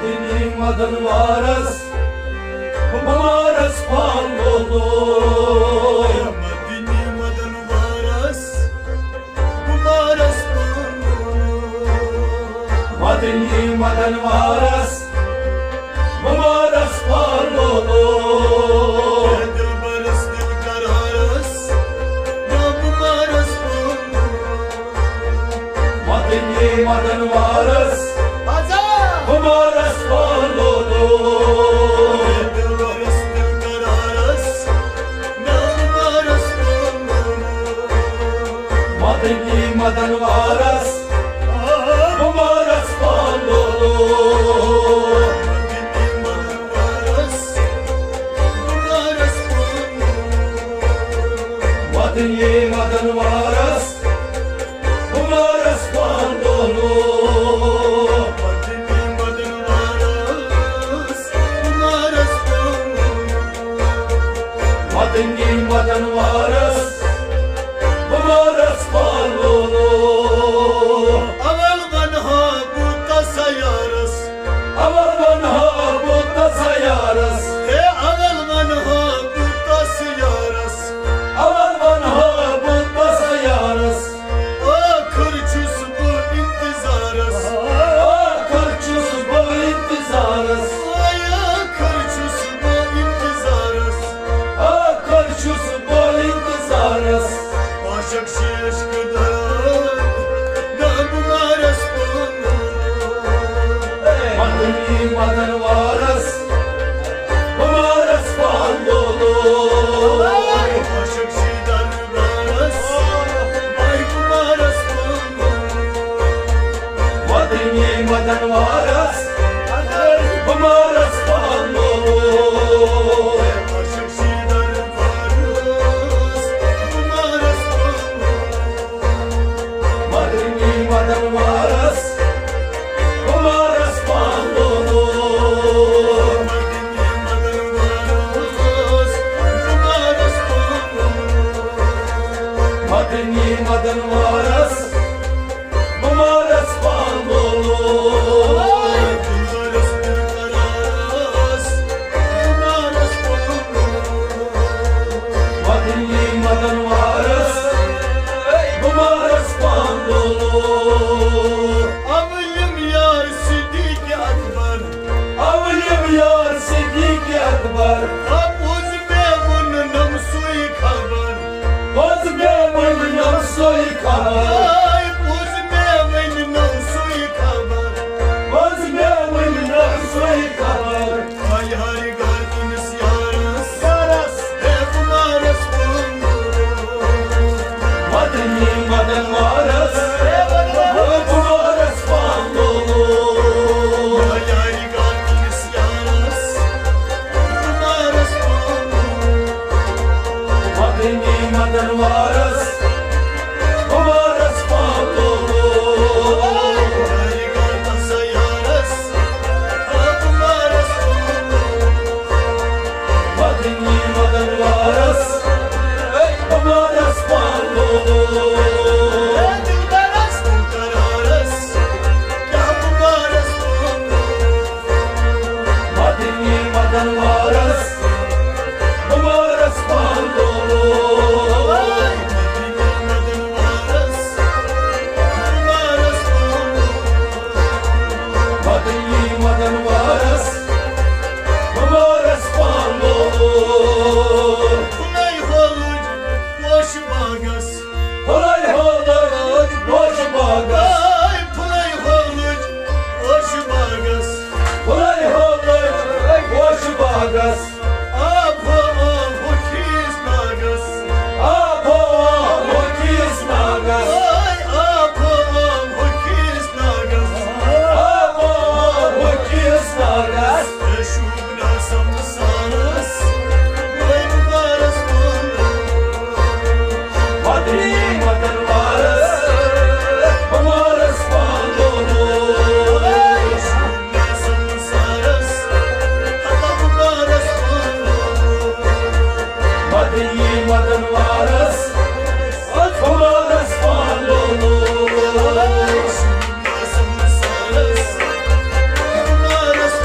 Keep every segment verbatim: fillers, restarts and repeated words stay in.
مدن وارس، بمارس پان لولو۔ مدنی مدن وارس، بمارس پان لولو۔ مدنی مدن وارس، بمارس پان لولو۔ دلبرس دل قرارس، نا بمارس پان لولو۔ مدنی مدن وارس، بمارس پان لولو۔ دلبرس دل قرارس، نا بمارس پان لولو۔ مدنی مدن وارس، بمارس پان لولو۔ مدنی مدن وارس، بمارس پان لولو۔ مدنی مدن وارس، بمارس پان لولو۔ مدنی مدن وارس، بمارس پان لولو۔ مدنی مدن وارس، بمارس پان لولو۔ اول ونہا بہٕ تس یارس۔ اول ونہا بہٕ تس یارس۔ ہے اول ونہا بہٕ تس یارس۔ اول ونہا بہٕ تس یارس۔ ٲخٕر چھُس بہٕ انتظارس۔ ٲخٕر چھُس بہٕ انتظارس۔ ٲے ٲخٕر چھُس بہٕ انتظارس۔ ٲخٕر چھُس بہٕ انتظارس۔ عاشق چھِ عشق دار، نہ بمارس پان۔ مدنی مدن وارس، بمارس پان لولو۔ عاشق چھِ دربارس، بھائی بمارس پان۔ مدنی مدن وارس، بمارس پان لولو۔ عاشق چھِ دربارس، بمارس پان۔ مدنی مدن وارس، بمارس پان لولو۔ مدنی مدن وارس، بمارس پان لولو۔ مدنی مدن وارس، بمارس پان لولو۔ بمارس پان لولو۔ مدنی مدن وارس، بمارس پان لولو۔ اولیم یار صدیق اکبر۔ اولیم یار صدیق اکبر۔ اپوز مےٚ ووٚن نم سُے خبر۔ پوٚز مےٚ ووٚن نم سُے خبر۔ آے پوٚز مےٚ ووٚن نم سُے خبر۔ پوٚز مےٚ ووٚن نم سُے خبر۔ آے یارِ گار تٔمِس یارس۔ یارس۔ ہے بمارس پان۔ مدنی مدن وارس۔ ہے بمارس پان۔ آے یارِ گار تٔمِس یارس۔ بمارس پان۔ مدنی مدن وارس، بمارس پان لولو۔ یارِ گار تس یارس، بمارس پان۔ مدنی مدن وارس، بمارس پان لولو۔ دلبرس دل قرارس، کیا بمارس پان۔ مدنی مدن وارس، بمارس پان لولو۔ مدنی مدن وارس، بمارس پان لولو۔ مدنی مدن وارس، بمارس پان لولو۔ پھُلے ہولٕچ پوشہٕ باغس۔ پھُلے ہولٕچ پوشہٕ باغس۔ اے پھُلے ہولٕچ پوشہٕ باغس۔ پھُلے ہولٕچ پوشہٕ باغس۔ آب ہو، آب ہو کھیٖس ناگس۔ آب ہو، آب ہو کھیٖس ناگس۔ اے آب ہو، آب ہو کھیٖس ناگس۔ آب ہو، آب ہو کھیٖس ناگس۔ اے شوٗب نہ سمسارس، وۄنۍ بارس پانہٕ۔ مدنی مدن وارس، بمارس پان لولو۔ شوٗب نہ سمسارس، ہتا بمارس پان لولو۔ مدنی مدن وارس، بمارس پان لولو۔ شوٗب نہ سمسارس، بمارس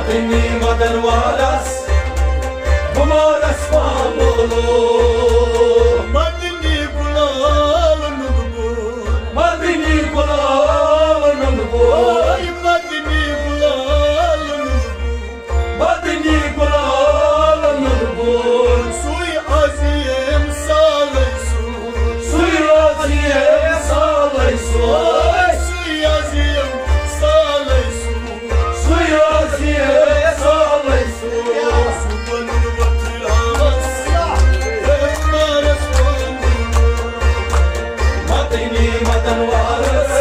مدن وارس، بمارس پامولو۔ مدنی گلال نُنٛد بوے۔ مدنی گلال نُنٛد بوے۔ مدنی گلال نُنٛد بوے۔ مدنی گلال نُنٛد بوے۔ سُے عظیم سالے سُنٛد۔ سُے عظیم سالے سُنٛد۔ سُے عظیم سالے سُنٛد۔ سُے عظیم سالے سُنٛد۔ سُہ بنُن وۄتھراوس، A بمارس پامولو۔ Madani Madan Wars,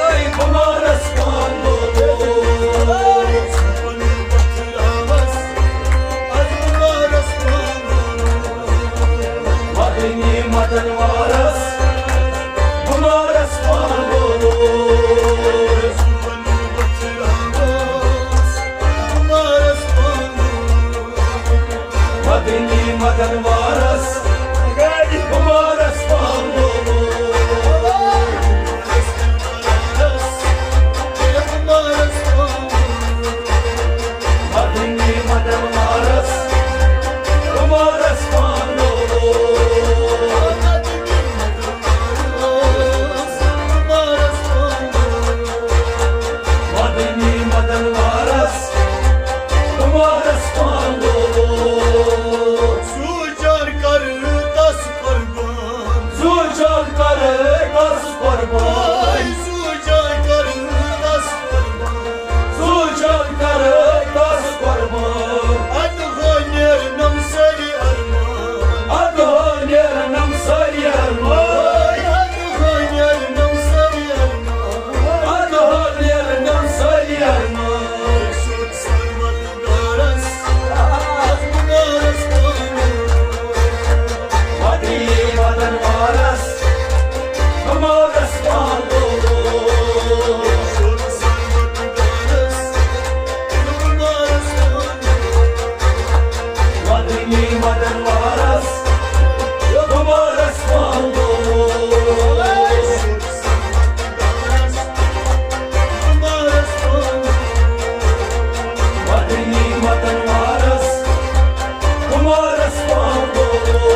A بمارس پامولو۔ سُہ بنُن وۄتھراوس، اے بمارس پامولو۔ مدنی مدن وارس، بمارس پامولو۔ مدنی مدن وارس، بمارس پامولو۔ مدنی مدن وارس، بمارس پامولو۔ مدنی مدن وارس، بمارس پامولو۔ زُو جان کر تس قربان۔ زُو جان کر تس قربان۔ زُو جان کر تس قربان۔ زُو جان کر تس قربان۔ ادٕ ہٲنیر نم سٲری ارمان۔ ادٕ ہٲنیر نم سٲری ارمان۔ ادٕ ہٲنیر نم سٲری ارمان۔ ادٕ ہٲنیر نم سٲری ارمان۔ سُہ سروت گارس، بمارس پامولو۔ مدنی مدن وارس، بمارس پامولو۔ سُہ سروت گارس، بمارس پامولو۔ مدنی مدن وارس، بمارس پامولو۔ مدنی مدن وارس، بمارس پامولو۔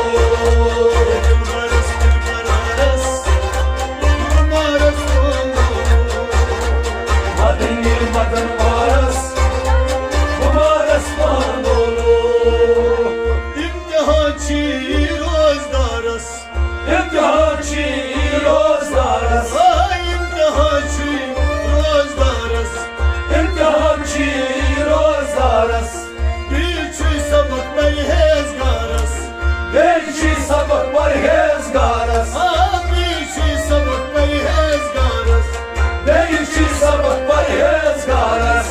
مدنی مدن وارس، بمارس پامولو۔ امتحان چھی روزدارس۔ امتحان چھی روزدارس۔ آ، امتحان چھی روزدارس۔ امتحان چھی روزدارس۔ بیٚیہِ چھی سبق پرہیزگارس۔ بیٚیہِ چھی سبق پرہیزگارس۔ آ، بیٚیہِ چھی سبق پرہیزگارس۔ بیٚیہِ چھی سبق پرہیزگارس۔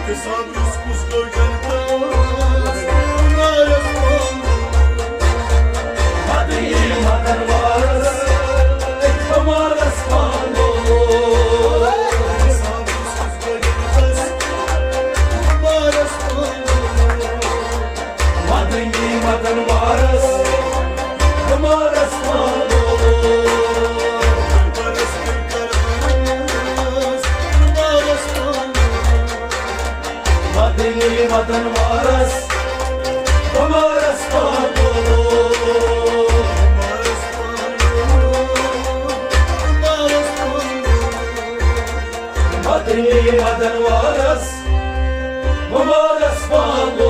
حساب رزقس گوٚو جنتس، بمارس پامولو۔ مدنی مدن وارس، بمارس پامولو۔ حساب رزقس گوٚو جنتس، بمارس پامولو۔ مدنی مدن وارس، بمارس پامولو۔ مدنی مدن وارس، بمارس پامولو۔ مدنی مدن وارس، بمارس پامولو۔